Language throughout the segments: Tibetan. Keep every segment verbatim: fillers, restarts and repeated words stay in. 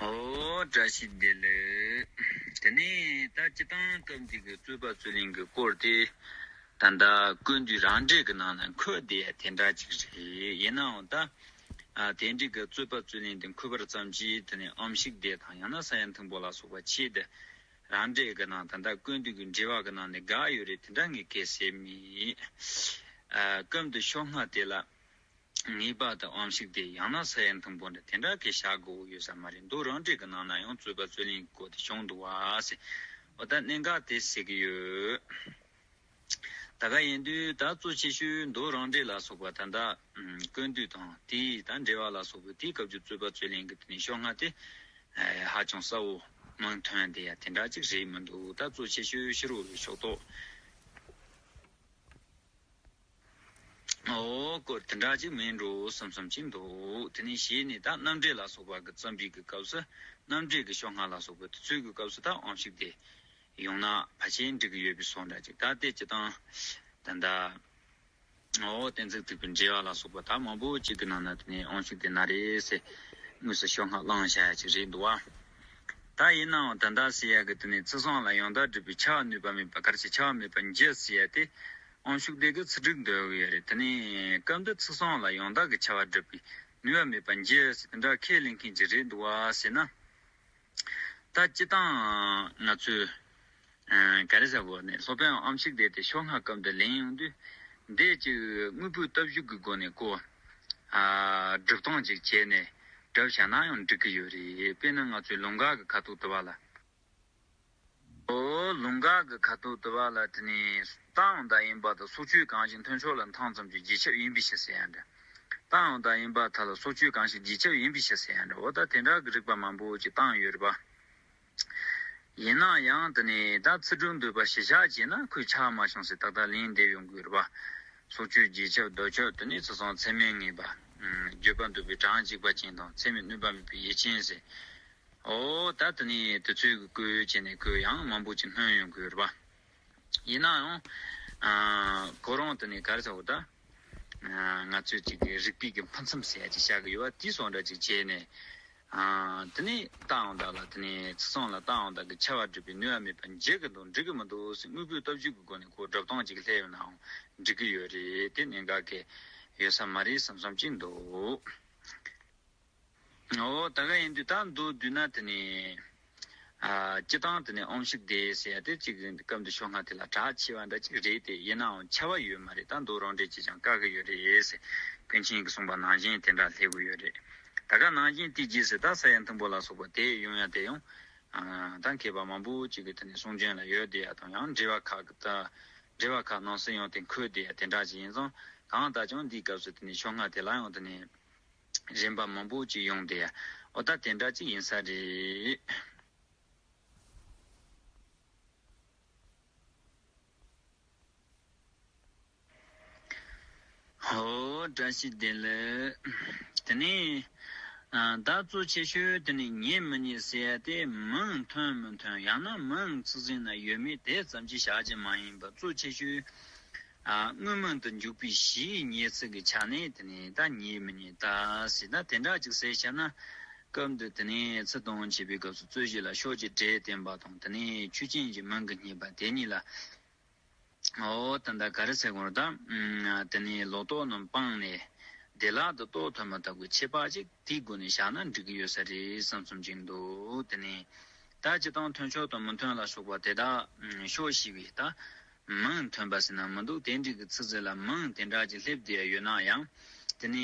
ཨོ་བཀྲ་ཤིས་བདེ་ལེགས། དེ་ནས་ད་སྤྱིར་བཏང་སྐབས་འདི་གི་རྩོད་པ་རྩོད་གླེང་གི་སྐོར་དེ་ད་ལྟ་སྐུ་མདུན་རང་འགྲེལ་གི་ནང་ན་འཁོད་བསྡད་ཡ་དེ་འདྲ་ཅིག་རེད། ཡིན་ནའང་ད་ཨ་དེ་འདྲའི་གི་རྩོད་པ་རྩོད་གླེང་དེ་འཁོད་པར་ཙམ་གྱིས་དེ་ནས་ཨོམ་ཤིག་དེ་དང་ཡང་ན་ས་ཡ་མཐོན་པོ་ལ་སོགས་པ་ཆེད་དུ་རང་འགྲེལ་གི་ནང་ད་ལྟ་སྐུ་མདུན་གི་འགྲེལ་བ་གི་ནང་ནས་དགག་ཡོད་རེད། དེ་འདྲ་ངས་གལ་སྲིད་མེད། ཨ་སྐབས་འདི་ཤོག་སྔ་དེ་ལ། ངེས་པར་དུ་ཨོམ་ཤིག་དེ་ཡང་ན་ས་ཡ་མཐོན་པོ་འདྲ་དེ་འདྲ་གི་བཞག་དགོས་ཡོད་ས་མ་རེད། མདོ་རང་འགྲེལ་གྱི་ནང་ན་ཡང་རྩོད་པ་རྩོད་གླེང་གི་སྐོར་དེ་བྱུང་འདུག་བ་ཟེར། འོ་ད་གནད་འགག་དེ་ཟེར་གྱི་ཡོད། ད་ག་ཡིན་དུས་ད་གཙོ་ཆེ་ཤོས་མདོ་རང་འགྲེལ་ལ་སོགས་པ་ད་ལྟ་ཀུན་བཏུས་དང་དེའི་ད་འགྲེལ་བ་ལ་སོགས་པའི་དེའི་སྐབས་ཀྱི་རྩོད་པ་རྩོད་གླེང་གི་དེ་ནས་ཤོག་སྔ་དེ་ཧ་ཅང་གསལ་བོ་མིང་ཐོན་དེ་ཡ་དེ་འདྲ་ཅིག་རེད་མི་འདུག་ད་གཙོ་ཆེ་ཤོས་ཕྱི་རོལ་པའི་ཕྱོགས་གཏོགས། ཨོ་སྐོར་དེ་འདྲ་ཅིག་མིན་འགྲོ་བསམ་བསམ་ཅིག་འདུག་དེ་ནས་གཞི་ནས་ད་རྣམ་འགྲེལ་ལ་སོགས་པ་གི་བརྩམས་པའི་གི་སྐབས་སུ་རྣམ་འགྲེལ་གི་ཤོག་སྔ་ལ་སོགས་པ་དེ་ཚོའི་གི་སྐབས་སུ་ད་ཨོམ་ཤིག་དེ་ཡོང་ན་ཕལ་ཆེར་འགྲིག་གི་ཡོད་པའི་བཟོ་འདྲ་ཅིག་ད་ལྟའི་སྤྱིར་བཏང་ད་ལྟ་ཨོ་གཏན་ཚིགས་ཐེག་པའི་འགྲེལ་བ་ལ་སོགས་པ་ད་མང་པོ་ཅིག་གི་ནང་ན་དེ་ནས་ཨོམ་ཤིག་དེ་ན་རེད་ཟེར་དངོས་སུ་ཤོག་སྔ་བླངས་བཞག་ཡ་ཅིག་རེད་འདུག་བ། ད་ཡིན་ནའང་ད་ལྟ་ཟེར་ཡ་གི་དེ་ནས་ཚིག་ཟུང་ལ་ཡང་དག་སྒྲུབ་པའི་ཁྱབ་པ་ནུས་པ་མེད་པ་ག་རེ་ཟེར་ཁྱབ་པ་མེད་པ་འགྱུར་ཟེར་ཡ་དེ། ཨོམ་ཤུག་དེ་གི་ཚིག་འགྲིག་འདོད་ཀྱི་ཡོད་རེད། དེ་ནས་སྐབས་འདི་ཚིག་ཟུང་ལ་ཡང་དག་གི་ཁྱབ་པ་སྒྲུབ་པའི་ནུས་པ་མེད་པ་འགྱུར་ཟེར་དེ་འདྲ་ཁས་ལེན་མཁན་ཅིག་རེད་འདུག་བ་ཟེར་ན། ད་སྤྱིར་བཏང་ང་ཚོས་ཨ་ག་རེ་ཟེར་དགོས་ནས་སློབ་དཔོན་ཨོམ་ཤུག་དེ་དེ་ཤོག་སྔ་སྐབས་འདི་ལེན་ཡོང་དུས་འདས་ཀྱི་དངོས་པོའི་སྟོབས་ཞུགས་ཀྱི་སྒོ་ནས་ཀོ་ཨ་སྒྲུབ་སྟངས་ཅིག་བྱས་ནས་སྒྲུབ་བྱ་ན་ཡང་འགྲིག་གི་ཡོད་རེད། དཔེར་ན་ང་ཚོའི་ལུང་འགག་གི་ཁ་དོག་དུ་བ་ལ། ཨོ་ལུང་འགག་གི་ཁ་དོག་དུ་བ་ལ་དེ་ནས་རྟའང་བདག་ཡིན་པ་དང་སྲོག་གཅོད་གང་ཞིག་མཐུན་ཕྱོགས་ལ་མཐོང་ཙམ་གྱི་རྗེས་ཁྱབ་ཡིན་པའི་ཕྱིར་ཟེར་ཡ་འདྲ། རྟའང་བདག་ཡིན་པ་མཐའ་ལ་སྲོག་གཅོད་གང་ཞིག་རྗེས་ཁྱབ་ཡིན་པའི་ཕྱིར་ཟེར་ཡ་འདྲ། འོ་ད་དེ་འདྲ་གི་རིགས་པ་མང་པོ་ཅིག་བཏང་ཡོད་རེད་པ། ཡིན་ན་ཡང་དེ་ནས་ད་ཚིག་འབྲུ་འདོད་པ་གཞི་བཞག་བྱས་ན་ཁོས་ཆགས་མ་བྱུང་ཟེར་ཏག་ཏག་ལན་འདེབས་ཡོང་གི་ཡོད་རེད་པ། སྲོག་གཅོད་རྗེས་ཁྱབ་ལྡོག་ཁྱབ་དེ་ནས་ཚིག་ཟུང་ཚད་མས་ངེས་པ། བརྗོད་པ་འདོད་པའི་གྲངས་གཅིག་པ་ཅན་དང་ཚད་མས་གནོད་པ་མེད་པའི་ཡིད་ཅན་ཟེར། ཨོ་ད་དེ་ནས་དེ་ཚོའི་གི་བཀོད་བྱས་ནས་བཀོད་ཡང་མང་པོ་ཅིག་སྣོན་ཡོང་གི་ཡོད་རེད་པ། ཡིན་ན་ཡང་ཨ་ཁོ་རང་དེ་ནས་ག་རེ་ཟེར་བ་ད་ཨ་ང་ཚོས་ཅིག་གི་རིགས་པའི་གི་ཕུན་སུམ་ཟེར་ཡ་ཅིག་བྱ་གི་ཡོད་པ་དེ་སོགས་འདྲ་ཅིག་བྱས་ནས་ཨ་དེ་ནས་རྟའང་བདག་ལ་དེ་ནས་ཚིག་ཟུང་ལ་རྟའང་བདག་གི་ཁྱབ་པ་སྒྲུབ་པའི་ནུས་པ་མེད་པ་འགྱུར་གི་འདུག་འགྲིག་གི་མི་འདུག་ཟེར་དངོས་པོའི་སྟོབས་ཞུགས་ཀྱི་སྒོ་ནས་ཁོ་སྒྲུབ་སྟངས་ཅིག་སླེབས་ཡོད་ནའང་འགྲིག་གི་ཡོད་རེད། དེ་གནད་འགག་གི་ཡོད་ས་མ་རེད་བསམ་བསམ་ཅིག་འདུག་ཨོ་ད་ག་ཡིན་དུས་ད་མདོ་བསྡུས་ན་དེ་ནས་ཨ་སྤྱི་བཏང་དེ་ནས་ཨོམ་ཤུག་དེ་ཟེར་ཡ་དེ་གཅིག་སྐབས་འདི་ཤོག་སྔ་དེ་ལ་གྲགས་ཆེ་བ་འདྲ་གཅིག་རེད་དེ། ཡིན་ནའང་ཁྱབ་པ་ཡོད་མ་རེད། ད་མདོ་རང་འགྲེལ་གྱིས་ཀྱང་བཀག་གི་ཡོད་རེད་ཟེར་ཀུན་མཁྱེན་གྱིས་གསུངས་པ་ནང་བཞིན་དེ་འདྲ་སླེབས་ཀྱི་ཡོད་རེད། ད་ག་ནང་བཞིན་དེའི་རྗེས་སུ་ད་ས་ཡ་མཐོན་པོ་ལ་སོགས་པ་དེ་ཡོང་ཡ་དེ་ཡང་ཨ་ད་མཁས་པ་མང་པོ་གཅིག་གིས་དེ་ནས་གསུང་རྒྱུན་ལ་ཡོད་བསྡད་ཡ་དང་ཡང་འགྲེལ་པ་ཁག་གི་ད་འགྲེལ་པ་ཁག་ནང་གསེས་ཡང་དེ་འཁོད་བསྡད་ཡ་དེ་འདྲ་ཅིག་ཡིན་ཙང་གང་ལྟར་ཀྱང་འདིའི་སྐབས་སུ་དེ་ནས་ཤོག་སྔ་དེ་ལ་ཡང་དེ་ནས། རིམ་པ་མང་པོ་ཅིག་ཡོང་དེ། ཨོ་ད་དེ་འདྲ་ཅིག་ཡིན་ས་རེད། ཨོ་བཀྲ་ཤིས་བདེ་ལེགས། དེ་ནས་ཨ་ད་གཙོ་ཆེ་ཤོས་དེ་ནས་ཉེ་མི་ཉེ་ཟེར་ཡ་དེ་མིང་ཐོན་མི་ཐོན་ཡང་ན་མིང་ཚིག་ཟིན་ན་ཡོད་མེད་དེ་ཙམ་གྱིས་བཞག་རྒྱུ་མ་ཡིན་པར་གཙོ་ཆེ་ཤོས། ཨ་དངོས་མིང་དུ་འཇུག་པའི་གཞིའི་ཉེ་ཚིག་གི་ཆ་ནས་དེ་ནས་ད་ཉེ་མི་ཉེ་ད་ཟེར་ན་དེ་འདྲ་ཅིག་ཟེར་བྱས་ན། སྐབས་འདི་དེ་ནས་ཚིག་དོན་བྱེད་པའི་སྐབས་སུ་རྩོད་གཞི་ལ་ཕྱོགས་ཀྱི་སྒྲས་བསྟན་པ་དང་དེ་ནས་ཆོས་ཅན་གྱི་མིང་གི་རྙེད་པ་དེ་གཉིས་ལ། ཨོ་ད་ད་ག་རེ་ཟེར་དགོས་རེད་ད། དེ་ནས་ལོག་རྟོག་རྣམས་སྤངས་ནས་བདེ་བླག་ཏུ་རྟོགས་ཐུབ་མི་ཐུབ་ཀྱི་ཁྱད་པར་ཅིག་དེའི་སྒོ་ནས་བཞག་ན་འགྲིག་གི་ཡོད་ས་རེད་བསམ་བསམ་ཅིག་འདུག་དེ་ནས་ད་སྤྱི་བཏང་མཐུན་ཕྱོགས་དང་མི་མཐུན་ལ་སོགས་པ་དེ་དག་ཕྱོགས་ཞེས་པའི་ད། མིང་མཐུན་པ་ཟེར་ན་མི་འདུག་དེ་འདྲའི་གི་ཚིག་ཟིན་ལ་མིང་དེ་འདྲ་ཅིག་སླེབས་བསྡད་ཡོད་ན་ཡང་། དེ་ནས་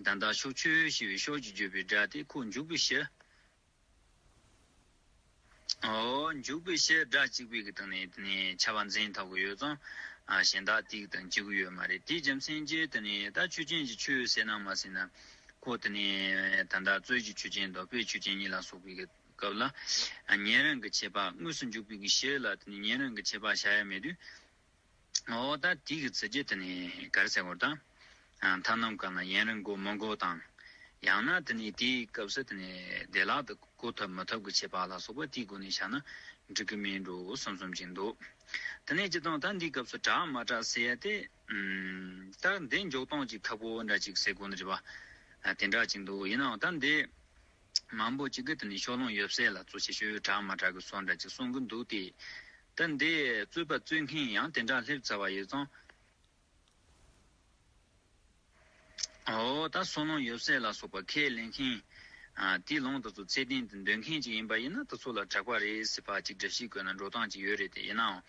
ད་ལྟ་ཕྱོགས་ཆོས་ཞེས་པའི་ཕྱོགས་ཀྱི་བརྗོད་པའི་སྒྲ་དེ་ཁོ་འཇུག་པའི་ཕྱིར། ཨོ་འཇུག་པའི་ཕྱིར་སྒྲ་གཅིག་པའི་གི་སྟེང་ནས་དེ་ནས་ཁྱབ་པ་འཛིན་ཐུབ་ཀྱི་ཡོད་ཙང་། ཨ་གཞན་དག་དེའི་སྟེང་འཇུག་གི་ཡོད་མ་རེད། དེའི་རྒྱུ་མཚན་གྱིས་དེ་ནས་ད་ཆོས་ཅན་གྱི་ཆོས་ཟེར་ན་མ་ཟེར་ན། ཁོ་དེ་ནས་ད་ལྟ་རྩོད་གཞི་ཆོས་ཅན་དང་དཔེ་ཆོས་ཅན་གཉིས་ལ་སོགས་པའི་གི་སྐབས་ལ། ཉན་རང་གི་ཁྱད་པར་དངོས་སུ་འཇུག་པའི་གི་ཕྱིར་ལ་དེ་ནི་ཉན་རང་གི་ཁྱད་པར་བཞག་ཡ་མེད་དུས། འོ་ད་དེའི་གི་ཚིག་རྗེས་དེ་ནི་ག་རེ་ཟེར་དགོས་ད། མཐའ་རྣམས་གང་ལ་ཡུན་རིང་གོ་མི་གོ་དང་། ཡང་ན་དེ་ནི་དེའི་སྐབས་སུ་དེ་ནི་བདེ་བླག་ཏུ་གོ་ཐུབ་མི་ཐུབ་ཀྱི་ཁྱད་པར་ལ་སོགས་པ་དེའི་སྒོ་ནས་བཞག་ན་འགྲིག་གི་མིན་འགྲོ་བསམ་བསམ་ཅིག་འདུག་དེ་ནས་སྤྱིར་བཏང་ད་འདིའི་སྐབས་སུ་གྲགས་མ་གྲགས་ཟེར་ཡ་དེ། ད་འདི་འཇོག་སྟངས་ཅིག་ཁག་པོ་འདྲ་ཅིག་ཟེར་དགོས་ནི་རེད་བ། དེ་འདྲ་ཅིག་འདུག་ཡིན་ནའང་ད་འདི། མང་པོ་ཅིག་གིས་དེ་ནས་ཕྱོགས་ལྷུང་ཡོད་ཚད་ལ་གཙོ་ཆེ་ཤོས་དྲག་མ་དྲག་གི་བཟོ་འདྲ་ཅིག་གསུང་གི་འདུག་སྟེ། ད་འདི་རྩོད་པ་རྩོད་མཁན་ཡང་དེ་འདྲ་སླེབས་ཚར་བ་ཡིན་ཙང་། འོ་ད་ཕྱོགས་ལྷུང་ཡོད་ཚད་ལ་སོགས་པ་ཁས་ལེན་མཁན། ཨ་དེའི་ལུང་དེ་ཚོ་ཚད་ལྡན་དུ་འདོད་མཁན་ཅིག་ཡིན་པ་ཡིན་ན་དེ་ཚོ་ལ་དྲག་པ་རེད་ཟེར་བ་ཅིག་འགྲེལ་བཤད་དགོས་ན་འགྲོ་སྟངས་ཅིག་ཡོད་རེད་དེ། ཡིན་ནའང་།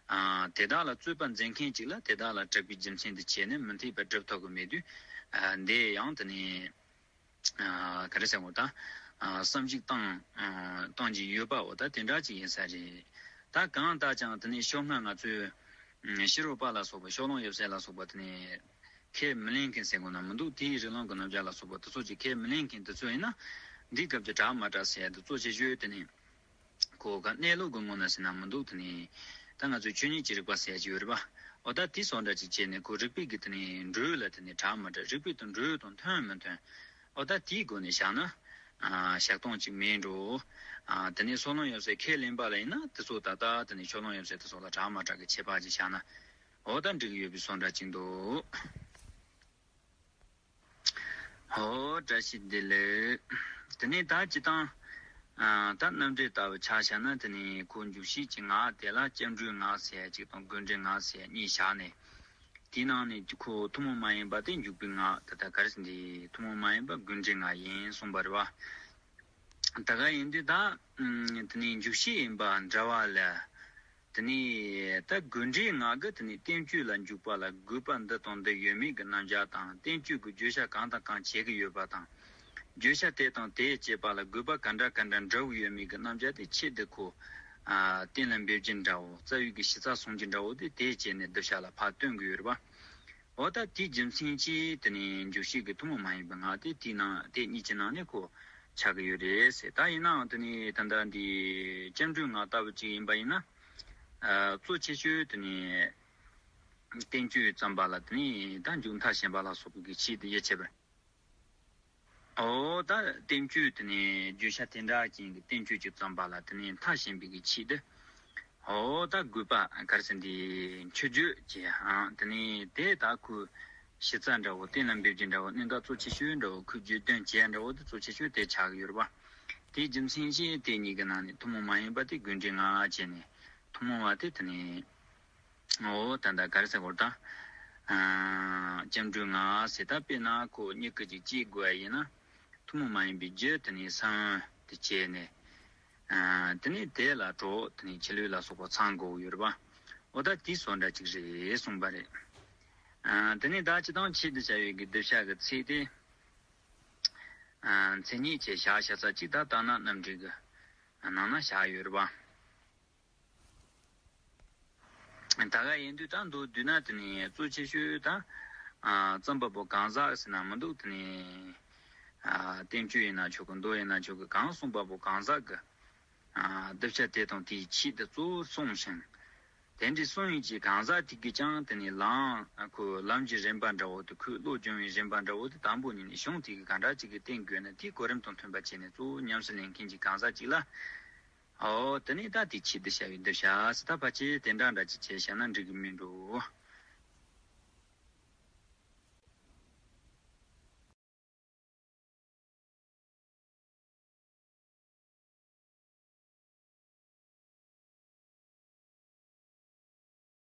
ཨ་དེ་དག་ལ་རྩོད་པ་མཛད་མཁན་ཅིག་ལ་དེ་དག་ལ་དྲག་པའི་རྒྱུ་མཚན་དུ་བྱས་ནས་མུ་མཐུད་པར་སྒྲུབ་ཐུབ་ཀྱི་མེད་དུས། ཨ་འདི་ཡང་དེ་ནས། ཨ་ག་རེ་ཟེར་དགོས་ད། ཨ་བསམ་གཞིག་བཏང་ཨ་བཏང་གི་ཡོད་པའོ། ད་དེ་འདྲ་ཅིག་ཡིན་ས་རེད། ད་གང་ལྟར་ཀྱང་དེ་ནས་ཕྱོགས་སྔ་ང་ཚོས་ཨ་ཕྱི་རོལ་པ་ལ་སོགས་པ་ཕྱོགས་ལྷུང་ཡོད་ཚད་ལ་སོགས་པ་དེ་ནས་ཁས་མི་ལེན་མཁན་ཟེར་དགོས་ན་མི་འདུག་དེའི་རིགས་ལམ་གྱི་རྣམ་གཞག་ལ་སོགས་པ་དེ་ཚོ་ཅིག་ཁས་མི་ལེན་མཁན་དེ་ཚོ་ཡིན་ན། འདིའི་སྐབས་ཀྱི་དྲག་མ་དྲག་ཟེར་ཡ་དེ་གཙོ་ཆེ་ཤོས་དེ་ནས་ཁོ་ག་གནས་ལུགས་ཀྱི་ངོ་ནས་ཟེར་ན་མི་འདུག་དེ་ནས་ད་ང་ཚོས་ཆོས་ཉིད་ཀྱི་རིགས་པ་ཟེར་ཡ་ཅིག་ཡོད་རེད་པ། འོ་ད་དེ་བཟོ་འདྲ་ཅིག་བྱས་ནས་ཁོ་རིགས་པས་ཀྱི་དེ་ནས་འགྲོས་ལ་དེ་ནས་དྲག་མ་དྲག་རིགས་པས་དེ་འགྲོས་དང་མཐུན་མི་མཐུན། ཨོ་ད་དེའི་སྒོ་ནས་བཞག་ན། ཨ་བཞག་སྟངས་གཅིག་མིན་འགྲོ། ཨ་དེ་ནས་ཕྱོགས་ལྷུང་ཡོད་ཚད་ཁས་ལེན་པ་ལ་ཡིན་ན་དེ་ཚོ་ད་ལྟ་དེ་ནས་ཕྱོགས་ལྷུང་ཡོད་ཚད་དེ་ཚོ་ལ་དྲག་མ་དྲག་གི་ཁྱད་པར་ཅིག་བཞག་ན། ཨོ་ད་འགྲིག་གི་ཡོད་པའི་བཟོ་འདྲ་ཅིག་འདུག་ཨོ་བཀྲ་ཤིས་བདེ་ལེགས། དེ་ནས་ད་སྤྱིར་བཏང་། ཨ་ད་རྣམ་འགྲེལ་ལྟ་བུ་ཆ་བཞག་ན་དེ་ནས་ཁོ་འཇུག་བྱེད་ཀྱི་ངག་དེ་ལ་སྐྱབས་འགྲོའི་ངག་ཟེར་ཡ་གཅིག་དང་དགོས་འབྲེལ་ངག་ཟེར་ཡ་གཉིས་བཞག་ནས། དེའི་ནང་ནས་ཁོ་ཐུན་མོང་མ་ཡིན་པ་དེ་འཇུག་པའི་ངག་ད་ལྟ་ག་རེ་ཟེར་འདི་ཐུན་མོང་མ་ཡིན་པ་དགོས་འབྲེལ་ངག་ཡིན་གསུངས་པ་རེད་བ། ད་ག་ཡིན་དུས་ད་དེ་ནས་འཇུག་བྱེད་ཡིན་པ་འདྲ་བ་ལ། དེ་ནས་ད་དགོས་འབྲེལ་ངག་གི་དེ་ནས་བསྟན་བཅོས་ལ་འཇུག་པ་ལ་དགོས་པ་འདི་དང་འདི་ཡོད་མེད་ཀྱི་རྣམ་གཞག་དང་བསྟན་བཅོས་ཀྱི་བརྗོད་བྱ་གང་དང་གང་བྱེད་ཀྱི་ཡོད་པ་དང་། བརྗོད་བྱ་དེ་དང་དེས་བྱས་པ་ལ་དགོས་པ་ག་འདྲ་ག་འདྲ་འདྲ་བོ་ཡོད་མེད་ཀྱི་རྣམ་གཞག་དེ་ཆེད་དུ་ཁོ། ཨ་གཏན་ལ་འབེབས་རྒྱུ་འདྲ་བོ་རྩ་བའི་གི་ཞིབ་ཚགས་གསུང་རྒྱུ་འདྲ་བོ་དེ་དེས་བྱས་ནས་གདུལ་བྱ་ལ་ཕར་སྟོན་གྱི་ཡོད་རེད་པ། འོ་ད་དེའི་རྒྱུ་མཚན་གྱིས་དེ་ནས་འཇུག་བྱེད་ཀྱི་ཐུན་མོང་མ་ཡིན་པའི་ངག་དེ་དེའི་ནང་དེ་གཉིས་ཀྱི་ནང་ནས་ཁོ་ཆགས་ཀྱི་ཡོད་རེད་ཟེར། ད་ཡིན་ནའང་དེ་ནས་ད་ལྟ་འདི་སྐྱབས་འགྲོའི་ངག་ལྟ་བུ་ཅིག་ཡིན་པ་ཡིན་ན། ཨ་གཙོ་ཆེ་ཤོས་དེ་ནས་བསྟན་བཅོས་བརྩམས་པ་ལ་དེ་ནས་ད་མཇུག་མཐར་ཕྱིན་པ་ལ་སོགས་པའི་གི་ཆེད་དུ་ཡིད་ཆེས་པར། ཨོ་ད་བསྟན་བཅོས་དེ་ནས་བརྗོད་བྱ་དེ་འདྲ་ཅན་གྱི་བསྟན་བཅོས་ཅིག་བརྩམས་པ་ལ་དེ་ནས་མཐར་ཕྱིན་པའི་གི་ཆེད་དུ། ཨོ་ད་དགོས་པ་ག་རེ་ཟེར་འདི་མཆོད་བརྗོད་ཅེས་ཨང་དེ་ནས་དེ་ད་ཁོའི་ཞིབ་ཚགས་འདྲ་བོ་གཏན་ལ་འབེབས་རྒྱུ་འདྲ་བོ་གནད་འགག་གཙོ་ཆེ་ཤོས་འདྲ་བོ་ཁོའི་བརྗོད་དོན་བྱས་འདྲ་བོ་དེ་གཙོ་ཆེ་ཤོས་དེ་ཆགས་ཀྱི་ཡོད་རེད་པ། དེའི་རྒྱུ་མཚན་གྱིས་དེ་གཉིས་ཀྱི་ནང་ནས་ཐུན་མོང་མ་ཡིན་པ་དེ་དགོས་འབྲེལ་ངག་བྱས་ནས་ཐུན་མོང་བ་དེ་དེ་ནས། འོ་ད་ད་ག་རེ་ཟེར་དགོས་རེད་ད། ཨ་སྐྱབས་འགྲོའི་ངག་ཟེར་ད་དཔེར་ན་ཁོ་མྱུ་གུ་ཅིག་སྐྱེ་དགོས་ཡ་ཡིན་ན། ཐུན་མོང་མ་ཡིན་པའི་རྒྱུ་དེ་ནས་ས་བོན་དེ་བྱས་ནས། ཨ་དེ་ནས་དེ་ལ་གྲོགས་དེ་ནས་ཁྱི་ལུད་ལ་སོགས་པ་ཚང་དགོས་ཡོད་རེད་པ། འོ་ད་དེའི་བཟོ་འདྲ་ཅིག་རེད་གསུངས་པ་རེད། ཨ་དེ་ནས་ད་སྤྱིར་བཏང་ཆེད་དུ་བྱ་བའི་གི་གདུལ་བྱ་གི་ཚིག་དེ། ཨ་མཚན་ཉིད་ཅེས་བྱ་བྱ་ས་གཅིག་ད་ལྟ་ན་རྣམ་འགྲེལ་གི་ནང་ན་བཞག་ཡོད་རེད་པ། ད་ག་ཡིན་དུས་ད་མདོར་བསྡུས་ན་དེ་ནས་གཙོ་ཆེ་ཤོས་ད་ཨ་རྩོམ་པ་པོ་གང་ཟག་ཟེར་ན་མི་འདུག་དེ་ནས་ཨ་བསྟན་བཅོས་ཡིན་ན་ཆོག་གི་མདོ་ཡིན་ན་ཆོག་གི་གང་གསུངས་པ་པོ་གང་ཟག་གི་ཨ་གདུལ་བྱ་དེ་དང་དེའི་ཆེད་དུ་གཙོ་བོར་གསུངས་ཤིང་། དེ་འདྲའི་གསུངས་ཡིན་གྱི་གང་ཟག་དེ་གིས་ཀྱང་དེ་ནས་ལམ་ཁོའི་ལམ་གྱི་རིམ་པ་འདྲ་བོ་དེ་ཁོས་བློ་སྦྱོང་བའི་རིམ་པ་འདྲ་བོ་དེ་དང་པོ་ཉིད་ནས་གཞུང་དེ་གི་གང་འདྲ་ཅིག་གི་བསྟན་དགོས་ན་དེའི་གོ་རིམ་དང་མཐུན་པ་བྱས་ནས་གཙོ་བོ་ཉམས་སུ་ལེན་མཁན་གྱི་གང་ཟག་ཅིག་ལ། ཨོ། དེ་ནས་ད་དེའི་ཆེད་དུ་བྱ་བའི་གདུལ་བྱ་ཟེར་ད་ཕལ་ཆེར་དེ་འདྲ་འདྲ་ཅིག་བྱས་བྱས་ན་འགྲིག་གི་མིན་འགྲོ།